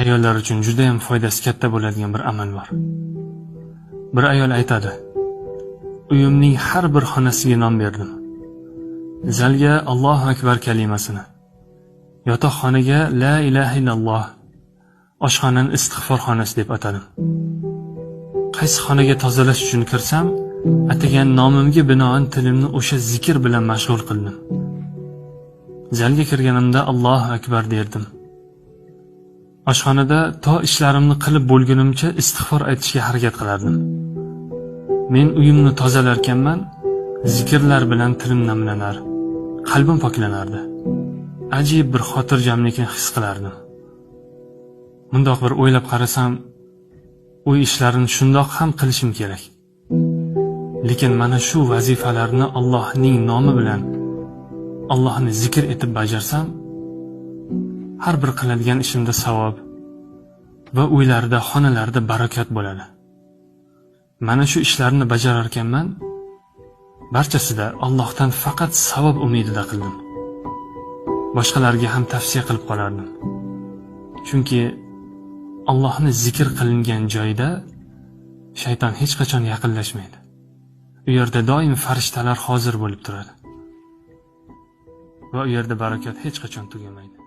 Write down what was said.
Ayollar uchun juda ham foydasi katta bo'ladigan bir amal bor. Bir ayol aytadi: "Uyimning har bir xonasiga nom berdim. Zalga Allohu akbar kalimasini, yotoqxonaga la ilaha illalloh, oshxonani istig'for xonasi deb atadim. Qaysi xonaga tozalash uchun kirsam, atagan nomimga binoan tilimni o'sha zikr bilan mashg'ul qildim. Zalga kirganimda Allohu akbar derdim. Oshxonada to ishlarimni qilib bo'lgunimcha istig'for aytishga harakat qilardim. Men uyimni tozalarkanman, zikrlar bilan tilim namlanar, qalbim poklanardi. Ajib bir xotirjamlikni his qilardim. Mundoq bir o'ylab qarasam, uy ishlarini shundoq ham qilishim kerak. Lekin mana shu vazifalarni Allohning nomi bilan, Allohni zikr etib bajarsam, har bir qiladigan ishimda savob va uylarda, xonalarda barakat bo'ladi. Mana shu ishlarni bajarar ekanman, barchasida Allohdan faqat savob umidida qildim. Boshqalarga ham tavsiya qilib qolardim. Chunki Allohni zikr qilingan joyda shayton hech qachon yaqinlashmaydi. U yerda doim farishtalar hozir bo'lib turadi. Va u yerda barakat hech qachon tugamaydi.